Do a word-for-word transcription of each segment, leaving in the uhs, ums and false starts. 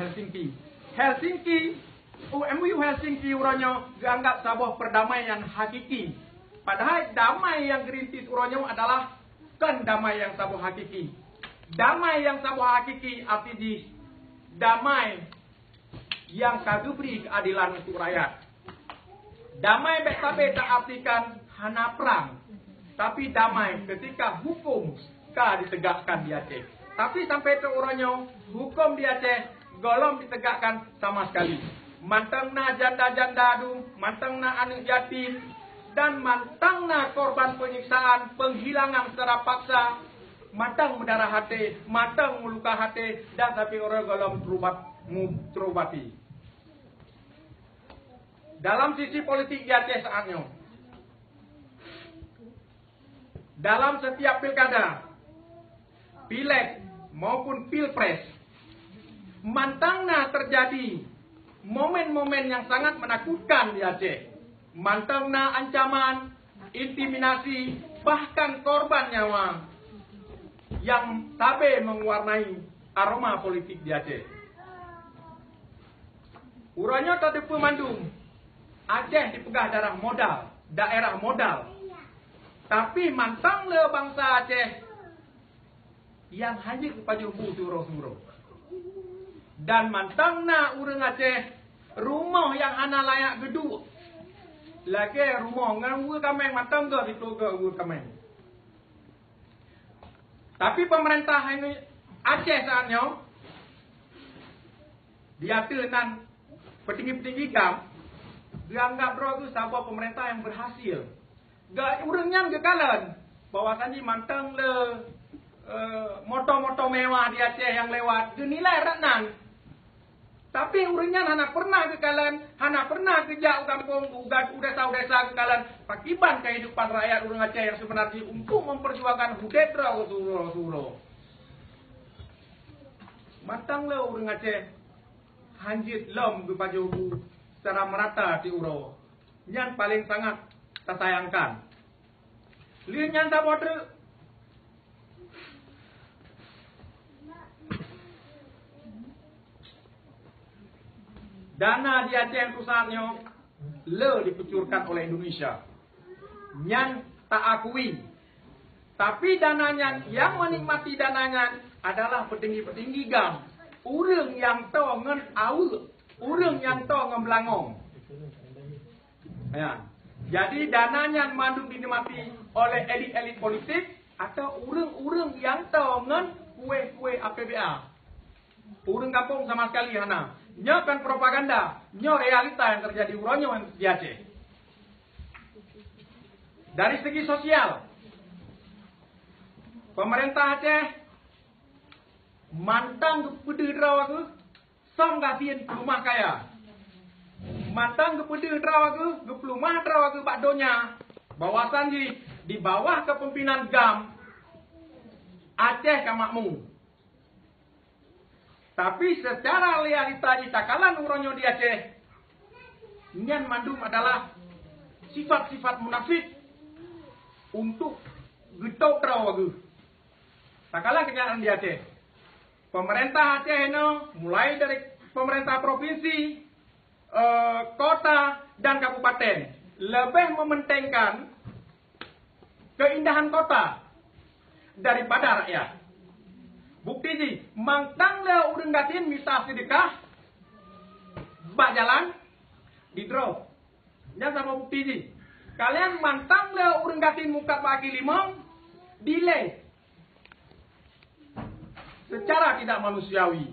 Helsinki. Helsinki, U M U Helsinki uroe nyoe geuanggap saboh perdamaian nyang hakiki. Padahai damai nyang geurintis uroe nyoe adalah kon damai nyang saboh hakiki. Damai nyang saboh hakiki arti jih damai nyang ka geubri keuadelan untuk rakyat. Damai bék sabe taartikan hana prang, tapi damai ketika huköm ka ditegakkan di Aceh. Tapi sampai trok uroe nyoe, huköm di Aceh gohlom ditegakkan sama sekali. Mantong na janda-janda dum, mantong na aneuëk yatim, dan mantong na korban penyiksaan, penghilangan secara paksa, mantong meudarah até, mantong meuluka até, dan sampai uroe gohlom terubat, mu-, terubati. Dalam sisi politik di Aceh saat nyoe, dalam setiap pilkada, pileg maupun pilpres, mantong na terjadi momen-momen yang sangat menakutkan di Aceh. Mantong na ancaman, intimidasi, bahkan korban nyawa yang sabe mewarnai aroma politik di Aceh. Uroe nyoe tateupeue mandum, Aceh dipeugah daerah modal, daerah modal. Tapi mantong le bansa Aceh nyang hana geupajoh bu siuroe-siuroe. Dan mantong na ureuëng Aceh rumoh nyang hana layak geuduek. Lagée rumoh ngon weue kaméng, mantong goh dikeue goh weue kaméng. Tapi pemerintah Aceh saat nyoe, di ateueh nan peutinggi-peutinggi GAM, geuanggap droe geuh saboh pemerintah nyang berhasil. Ga-, ureuëng nyan geukalon bahwasanji mantong le, eh, moto-moto mewah di Aceh nyang lewat, geunilai rot nan. Tapi ureuëng nyan hana pernah geukalon, hana pernah geujak u gampông, u ga-, u desa-desa geukalon pakiban kehidupan rakyat ureuëng Aceh nyang sebenar jih untuk memperjuangkan udeb droe siuroe-siuroe. Mantong le ureuëng Aceh hanjeuet lom geupajoh bu secara merata siuroe. Nyan paling sangat tasayangkan. Lheueh nyan saboh treuk, dana di Aceh Pusat nyoe le dikucurkan oleh Indonesia. Nyan taakui. Tapi dana nyan, nyang menikmati dana nyan adalah peutinggi-peutinggi GAM. Ureuëng nyang toe ngon aweuek, ureuëng nyang toe ngon beulangong. Ya. Jadi dana nyan mandum dinikmati oleh elit-elit politik atau ureuëng-ureuëng nyang toe ngon kueh-kueh A P B A. Ureuëng gampông sama sekali hana. Nyoe kon propaganda, nyoe realita nyang terjadi uroe nyoe di Aceh. Dari segi sosial, pemerintah Aceh mantong geupeudeuh droe geuh song gasien peulumah kaya. Mantong geupeudeuh droe geuh, geupeulumah droe geuh bak donya, bahwasanji di bawah kepemimpinan GAM, Aceh ka makmu. Tapi secara realita jih takalon uroe nyoe di Aceh, nyan mandum adalah sifat-sifat munafik untuk geutôb droe geuh. Takalon keunyataan di Aceh. Pemerintah Aceh nyoe, mulai dari pemerintah provinsi, eh, kota, dan kabupaten, lebih mementingkan keindahan kota daripada rakyat. Bukti jih, mantong le ureuëng gasien mita seudeukah bak jalan, didrob. Nyan saboh bukti jih. Kalon mantong le ureuëng gasien mukat bak kaki limong, dilée secara tidak manusiawi.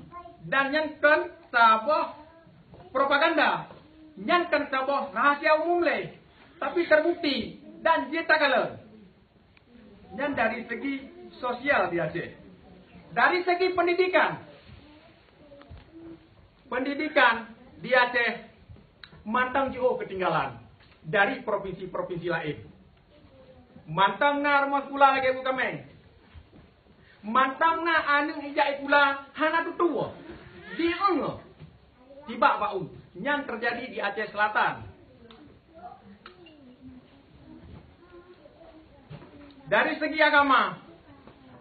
Dan nyan kon saboh propaganda. Nyan kon saboh rahasia umum lé. Tapi terbukti dan jeuet takalon. Nyan dari segi sosial di Aceh. Dari segi pendidikan, pendidikan di Aceh mantong jiôh keutinggalan dari provinsi-provinsi laén. Mantong na rumoh sikula lagée Bukaméng. Mantong na aneuëk ijak sikula hana tutoe, dieng tibak bak u. Nyan teujadi di Aceh Selatan. Dari segi agama,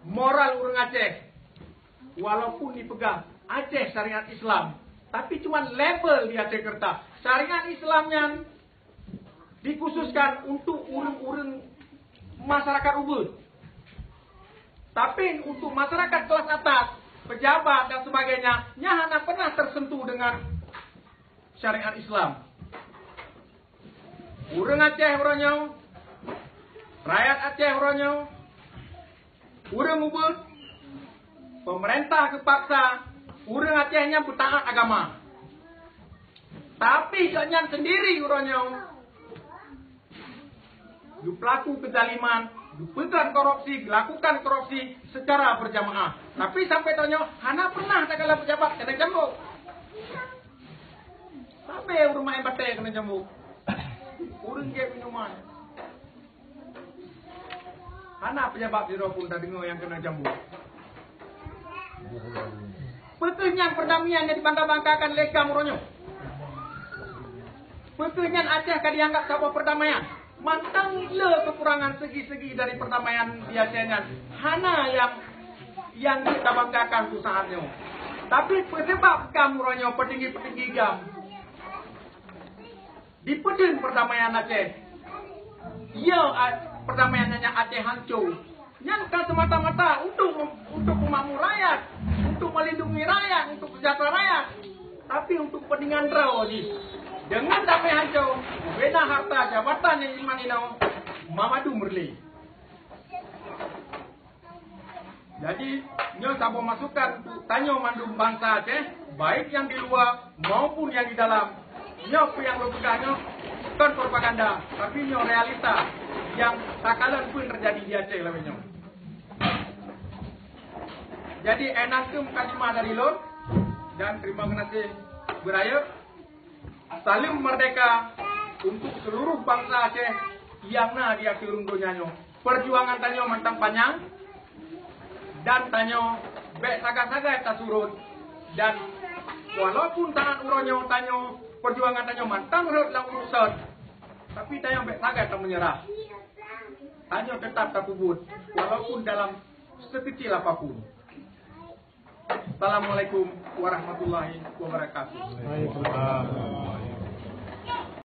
moral ureuëng Aceh, walaupun dipeugah Aceh syariat Islam, tapi cuman label di Aceh Kerta. Syariat Islam nyan dikhususkan untuk ureuëng-ureuëng masyarakat ubit. Tapi untuk masyarakat kelas atas, pejabat dan sebagainya, nya hana pernah tersentuh dengan syariat Islam. Ureuëng Aceh uroe nyoe, rakyat Aceh uroe nyoe, ureuëng ubit, pemerintah geupaksa ureuëng Aceh nyan beutaat agama. Tapi gobnyan sendiri uroe nyoe geupelaku kezaliman, geupeugah korupsi, gelakukan korupsi secara berjamaah. Tapi sampai tanyoe hana pernah takalon pejabat kena cambuk. Sabe ureuëng maén batée kena cambuk. Ureuëng gét minuman. Hana pejabat sidroe pun tadeungoe nyang kena cambuk. Peu kheueh nyan perdamaian nyang dibangga-banggakan lé GAM uroe nyoe? Peu kheueh nyan Aceh ka dianggap saboh perdamaian? Mantong le kekurangan segi-segi dari perdamaian di Aceh nyan hana nyang, nyang tabanggakan untuk saat nyoe. Tapi peusabab GAM uroe nyoe, petinggi-petinggi GAM dipeudeun perdamaian Aceh. Iya, a-, perdamaian nyan Aceh hanco. Nyan ka semata-mata untuk, untuk memakmur rakyat, untuk melindungi rakyat, untuk sejahtera rakyat. Tapi untuk kepentingan droe jih. Dengan damai hanco, bubena harta jabatan nyang jimat inoe, mamadu meureulee. Jadi, nyoe saboh masukan untuk tanyoe mandum bansa Aceh, baik nyang di luwa maupun nyang di dalam. Nyoe peue nyang lôn peugah nyoe kon propaganda, tapi nyoe realita nyang takalon peue teujadi di Aceh lawét nyoe. Jadi, eh, nakeuh mukadimah dari lôn, dan terima kasih beuraya. Saleuem merdeka untuk seluruh bansa Aceh nyang na di ateueh rhueng donya nyoe. Perjuangan tanyoe mantong panyang, dan tanyoe bék sagai-sagai tasurot. Dan walaupun saat uroe nyoe tanyoe, perjuangan tanyoe mantong rhot lam uroe sot, tapi tanyoe bék sagai tameunyeurah. Tanyoe teutap tapeubuet, walaupun dalam sekeucil apapun. Assalamualaikum warahmatullahi wabarakatuh.